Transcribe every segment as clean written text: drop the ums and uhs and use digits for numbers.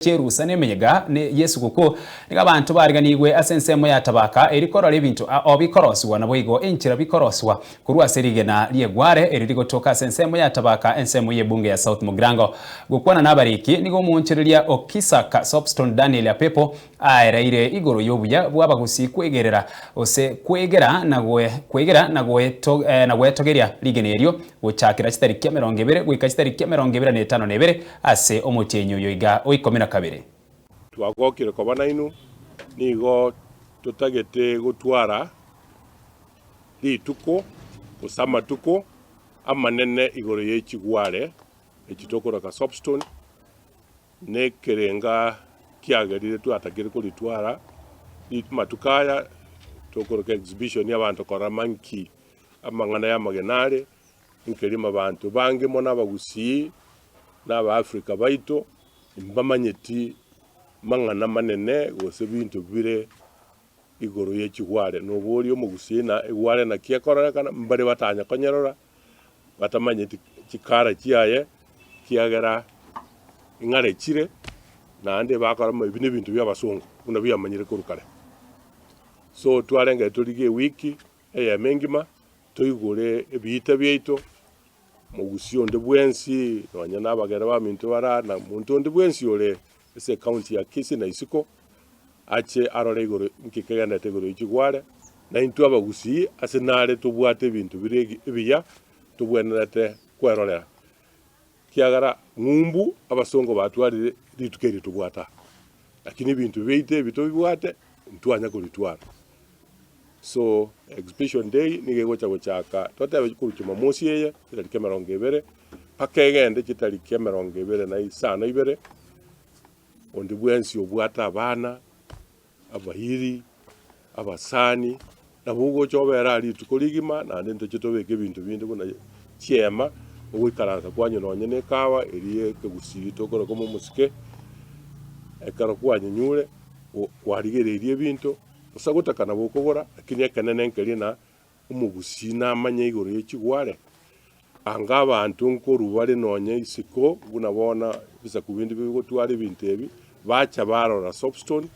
Chierusa na emeyega y'esuguku, nigo abanto bariganigwe ase ensemo ya tabaka eri korora ebinto ao bikorosigwa naboigo enchera bikorosigwa korwa ase rigena ri'egware eri rigotoka ase ensemo ya tabaka ensemo y'ebunge ya South Mugirango. Gokwana nabariki nigo omoonchoreria o Kisaka Soapstone Daniel Apepo aereire igoro y'obuya bw'abagusii kwegerera gose kwegera na kwegera na gwetogeria rigena erio gochakera chitariki 20 goika chitariki 25 Ase omotienyi oyo iga o ikomi na kabere. Twagokire koba nainwe, nigo totagete gotwara rituko gose amatuko amanene igoro ye chigware echi tokoroka soapstone, na ekerenga kiagerire twatakire koritwara amatuko aya tokoroka exhibition abanto korora manki amang'ana y'amagena are. Nkerima abanto bange mono abagusii na Abaafrika baito mbamanyeti mang'ana manene gose binto bire igoro ye chigware. Noboria omogusii na egware naki ekororekana, mbare batanya konyerora batamanyeti chikara chiaye ekiagera ing'are chire naende bakora ebi nebinto bia abasongo buna biamanyire korwa kare. So twarengete torigie ewiki eyemo engima. Toigure ebiita biaito, mogusie onde bwensi, nonya nabagere baminto bare aa, na monto onde bwensi ore ase ecounty ya Kisii na isiko, ache arore igoro nki kegenderete igoro ye chigware, na intwe abagusii ase nare tobwate ebinto bire ebiya tobwenerete kwerorera, ekiagera ng'umbu abasongo batwarire rituko eri tobwate aa, lakini ebinto biaito ebi tobibwate ntwanya koritwara. So exhibition day nigo egocha gochaka totebe korwa jumamosi eye chitariki emerongo ebere mpaka egende chitariki emerongo ebere na isano ibere, onde bwensi obwate abana, abairi, abasani, nabo ogocha obere aria rituko rigima naende ntoche tobeke ebinto binde buna chiema, ogoikaransa kwanywa nonye na ekahawa eria ekegusii tokoroka omosike, ekero kwanyenyure kwarigereirie ebinto. Gose gotaka nabo okogora, lakini ekenene nkeria na omogusii namanye igoro ye chigware. Anga abanto nkorwa bare nonya isiko buna bono ebisaku binde bigotwara ebinto ebi, bacha barora soapstone,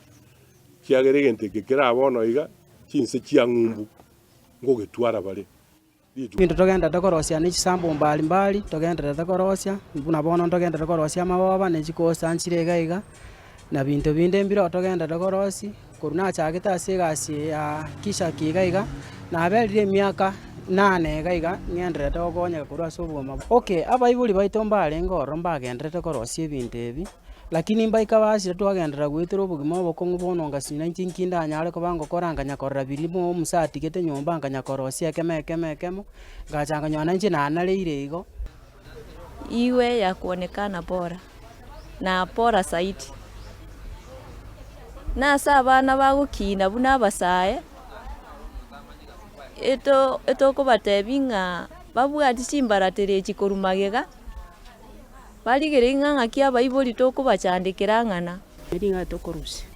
ekiagera egento eke kera bono iga, chinse chia ng'umbu ngogetwara bare. Rituko. Ebinto togendererete korosia ne chisambo mbari mbari, togendererete korosia, buna bono ntogendererete korosia amaboba ne chikosta nchire iga iga, na binto binde mbire oo togendererete korosia, korwa nachagete ase egasi eye ya kishaki iga iga, naberire emiaka nane iga iga ng'endererete gokonyeka korwa ase obogima. Okay, abaibori baito mbarenge ororo mbagendererete korosia ebinto ebi. Lakini mbaika basire twagenderera goetera obogima obokong'u bono ngasina inche inki ndanyare koba ngokora nkanya korora biria mo omusa atigete nyomba nkanya korosia ekemo ekemo ekemo, ngacha nkanyora nainche nanareire igo. Iwe ya kuonekana bora, na bora zaidi. Nase abana bagokina buna abasae, eto etokobatebia ng'a babwati chimbaratero echi korwa magega. Barigererie ng'a ng'aki abaibori tokobachandekera ang'ana. Ring'ana tokorusia,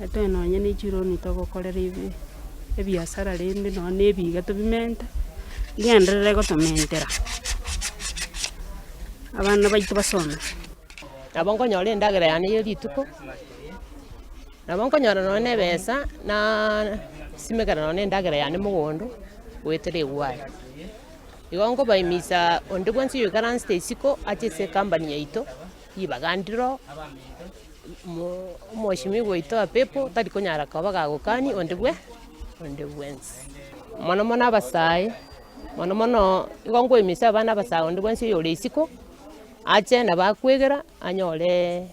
etoe nonye ne chironi togokorera ebi ebiasara rende nonye na ebiga tobimente, rigenderere gotomentera abana baito basome. Nabo nkonyora endagera yane ya rituko, nabo nkonyora nonye na ebesa naaa simekera nonye na endagera yane mogondo, goetera egware. Igo nkobaimisa onde bwensi oyoikaransete isiko ache ase ecompany yaito, ribaga ndiro, mo omweshimiwa oito Apepo tari konyara koba gagokania onde bwe onde bwensi. Mono mono abasae, mono mono igo nkoimisa abana abasae onde bwensi oyore isiko, ache nabo akwegera anyoreee.